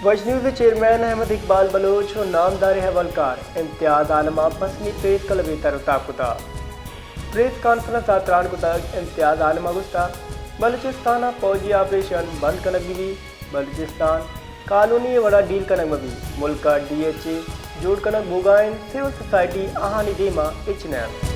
وش news ءِ chairman Ahmed Iqbal بلوچ ءُ نامداریں اھوالکار امتیاز عالم ءَ پسنی پریس کلب ءَ تر ءُ تاب کتگ۔ پریس کانفرنس ءَ تران کتگ۔ امتیاز عالم ءَ گوشتگ، بلوچستان ءَ پوجی آپریشن بند کنگ بہ بیت، بلوچستان کالونی ءِ وڑ ءَ ڈیل کنگ مہ بیت، ملک ءَ ڈی ایچ اے جوڑ کنگ بوگ ءَ انت، سول سوسائٹی آھانی دیم ءَ ھچ نہ انت۔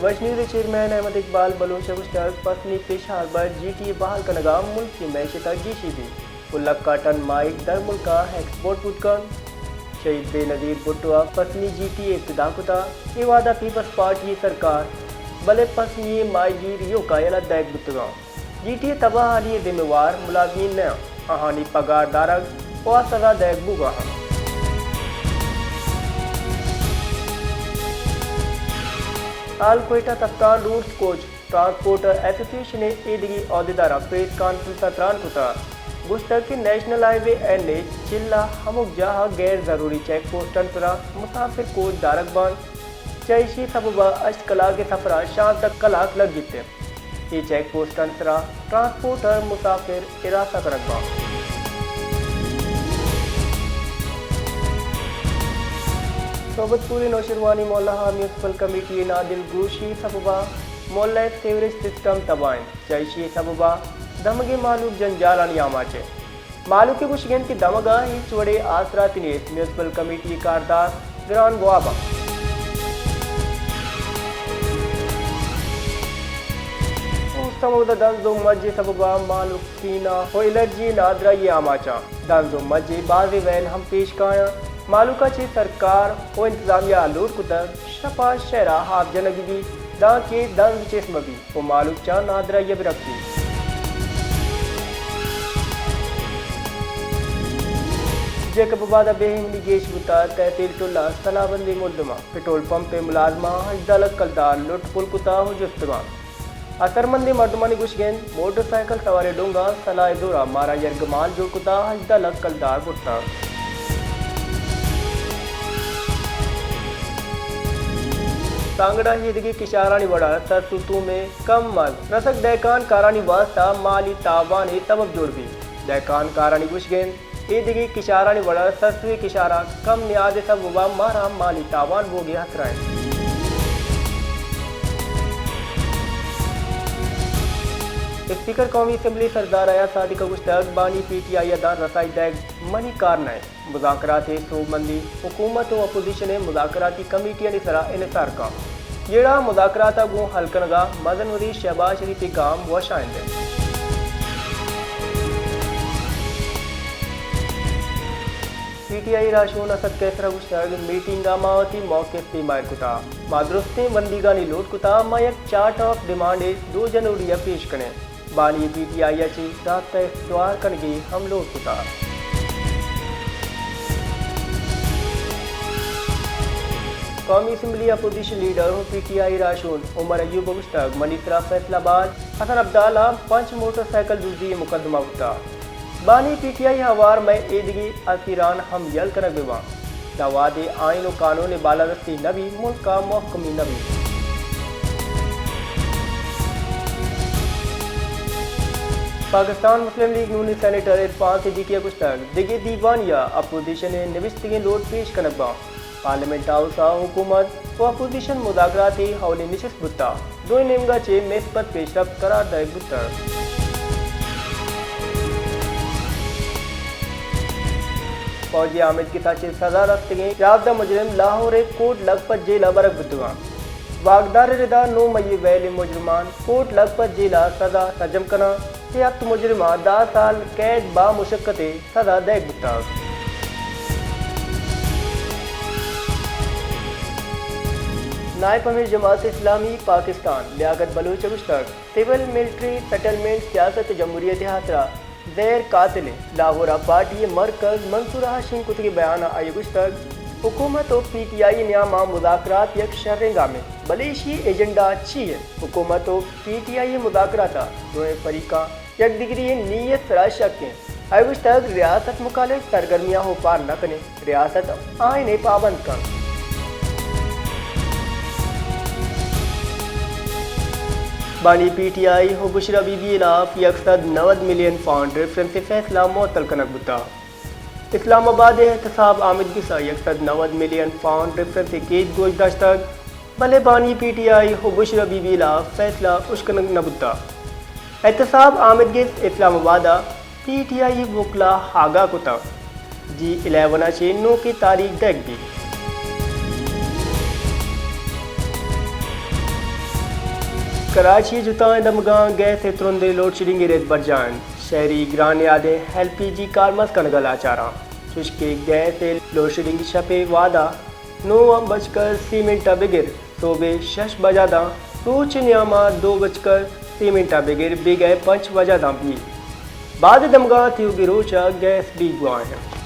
وش نیوز ءِ چیئرمین احمد اقبال بلوچ ءَ گوشتگ، Pasni fish harbour jetty اے بحال کنگ ءَ ملکی معیشت ءَ گیشی بیت ءُ لکاں ٹن ماھیگ درملک ءَ ایکسپورٹ بوت کنت۔ شھید بے نظیر بھٹو ءَ پسنی جی ٹی اے ابتدا کتگ۔ اے وھد ءَ پیپلز پارٹی ءِ سرکار، بلے پسنی ءِ ماھیگیر ایوک ءَ یلہ دئیگ بوتگ انت۔ جی ٹی اے تباہ ھالی ءِ ذمہ وار ملازمین نہ انت، آھانی پگار دارگ ءُ آ سزا دئیگ بوگ ءَ انت۔ آل کوئٹہ تفتان روڈز کوچ ٹرانسپورٹر ایسوسی ایشن ءِ ایدگہ عہدیداراں پریس کانفرنس ءَ تران کتگ، گوشتگ کہ نیشنل ھائی وے این ایچ چل ءَ ھمک جاہ ءَ غیر ضروری چیک پوسٹانی سرا مسافر کوچ دارگ بنت، چہ ایشی ءِ سبب ءَ ھشت کلاک ءِ سفر ءَ شانزدہ کلاک لگیت۔ اے چیک پوسٹانی سرا ٹرانسپورٹر مسافر ہراساں کنگ بنت۔ صحبت پوری نوشیروانی محلہ ءَ میونسپل کمیٹی ءِ نادل گوشی سبب ءَ محلہ ءِ سیوریج سسٹم تباہ انت، چہ ایشی ءِ سبب ءَ دمگیں مھلوک جنجالانی آماچ انت۔ مھلوک ءِ گوشگ انت کہ دمگ ءَ ھچ وڑیں آسراتی نیست، میونسپل کمیٹی ءِ کاردار گران واب انت۔ اوست ءَ مود ءَ دنز ءُ مج ءِ سبب ءَ مھلوک سینہ ءُ الرجی نادراھی ءِ آماچ انت۔ دنز ءُ مج ءِ بازیں ویل ھم پیش کاینت۔ مھلوک ءَ چہ سرکار ءُ انتظامیہ ءَ لوٹ کتگ، شپ ءَ شھر ءَ آپ جنگ بہ بیت، دانکہ دنز چست مہ بیت ءُ مھلوک چہ نادراھی ءَ بہ رکیت۔ جیکب آباد ءَ بے ایمنی گیش بوتگ، تحصیل ٹل ءَ سلاہ بندیں مردماں پٹرول پمپ ءِ ملازماں ھژدہ لکھ کلدار لٹ پل کتگ ءُ جست بنت۔ اثرمندیں مردمانی گوشگ انت، موٹر سائیکل سوارے ڈونگا سلاہ ءِ زور ءَ مارا یرگمال جوڑ کتگ، ھژدہ لکھ کلدار برتگ۔ سانگڑ ءَ ایدگہ کشارانی وڑ ءَ سس ءُ توم ءِ کم مز رسگ دہکان کارانی واستہ مالی تاوان ءِ سبب جوڑ بیت۔ دہکان کارانی گوشگ انت، ایدگہ کشارانی وڑ ءَ سس ءِ کشار ءَ کم نیاد ءِ سبب ءَ مارا مالی تاوان بوگ ءِ ہترہ انت۔ اسپیکر قومی اسمبلی سردار ایاز صادق ءَ گوشتگ، بانی پی ٹی آئی ءَ داں رسائی دئیگ منی کار نہ انت۔ مذاکرات ءِ سوبمندی حکومت ءُ اپوزیشن ءِ مذاکراتی کمیٹیانی سرا انحصار کنت۔ جیڑہ مذاکرات ءَ گوں حل کنگ ءَ مزن وزیر شہباز شریف ءِ گام وش آئند انت۔ پی ٹی آئی ءِ راہشون اسد قیصر ءَ گوشتگ، میٹنگ ءَ ما وتی موقف دیم ءَ ایر کتگ۔ ما درستیں بندیگانی لوٹ کتگ، ما یک چارٹ آف ڈیمانڈے دو جنوری ءَ پیش کنیں۔ بانی پی ٹی آئی ءَ چہ رابطہ استوار کنگی ہم لوٹ کتگ۔ قومی اسمبلی اپوزیشن لیڈر و پی ٹی آئی راہشون عمر ایوب ءَ گوشتگ، منی سرا فیصل آباد، حسن عبدال ءَ پنچ موٹر سائیکل دزی ءِ مقدمہ بوتگ۔ بانی پی ٹی آئی ءِ ہوار مئے ایدگہ اسیران ہم یل کنگ بہ باں۔ داں وہدے آئین و قانون ءِ بالادستی نہ بی، ملک ءَ مہکمی نہ بی۔ پاکستان مسلم لیگ نون ءِ سینیٹر عرفان صدیقی ءَ گوشتگ، دگہ دیوانی ءَ اپوزیشن ءِ نبشتگیں لوٹ پیش کنگ باں۔ پارلیمنٹ ہاؤس ءَ حکومت و اپوزیشن مذاکرات ءِ اولی نشست بوتگ۔ دوئیں نیمگ ءَ چہ مثبت پیشرفت قرار دئیگ بوتگ۔ فوجی آمیدگس ءَ چہ سزا رستگیں یازدہ مجرم لاہور ءِ کوٹ لکھپت جیل ءَ برگ بوتگ انت۔ واکدار ءِ ردا نو مئی ءِ ویل ءَ مجرمان کوٹ لکھپت جیل ءَ سزا سرجم کناں۔ اے ہپت مجرماں دہ سال قید بامشقت ءِ سزا دئیگ بوتگ۔ نائب امیر جماعت اسلامی پاکستان لیاقت بلوچ ءَ گوشتگ، سول ملٹری سیٹلمنٹ سیاست جمہوریت ءِ ہاترا زہر قاتل انت۔ لاہور ءَ پارٹی ءِ مرکز منصور ءَ شنگ کتگیں بیان ءَ آئی ءَ گوشتگ، حکومت و پی ٹی آئی ءِ نیام ءَ مذاکرات یک شریں گامے، بلے ایشی ءِ ایجنڈا چی انت؟ حکومت و پی ٹی آئی ءِ مذاکرات ءَ دوئیں فریقاں یکدگری ءِ نیت ءِ سرا شک انت۔ آئی ءَ گوشتگ، ریاست مخالف سرگرمیاں اوپار نہ کنت، ریاست آئین ءَ پابند کنت۔ بانی پی ٹی آئی و بشرا بی بی ہلاف یک سد نود ملین پاؤنڈ ریفرنس فیصلہ معطل کنگ بوتا۔ اسلام آباد احتساب آمدگس ء یک سد نود ملین پاؤنڈ ریفرنس کیس گوش داشتگ، بلے بانی پی ٹی آئی و بشرا بی بی ہلاف فیصلہ اشکنگ نہ بوتا۔ احتساب آمدگس اسلام آباد ء پی ٹی آئی وکلا آگاہ کتگ۔ جی الیون ء چہ نوکیں تاریخ دئیگ بیت۔ کراچی ء جتائیں دمگاں گیس ء ترندیں لوڈشیڈنگ ء رد برجاہ انت۔ شہری گران نیادیں ایل پی جی کارمرز کنگ ء لاچاراں، چوشکہ گیس ء لوڈشیڈنگ شپ ء وہدا نو بجکر سی منٹ ء بگر سہب ء شش بجا داں، روچ ء نیام ء دو بجکر سی منٹ ء بگر بیگہ ء پنچ بجا داں بیت۔ بعد دمگاں تیوگی روچ ء گیس بیگواہ انت۔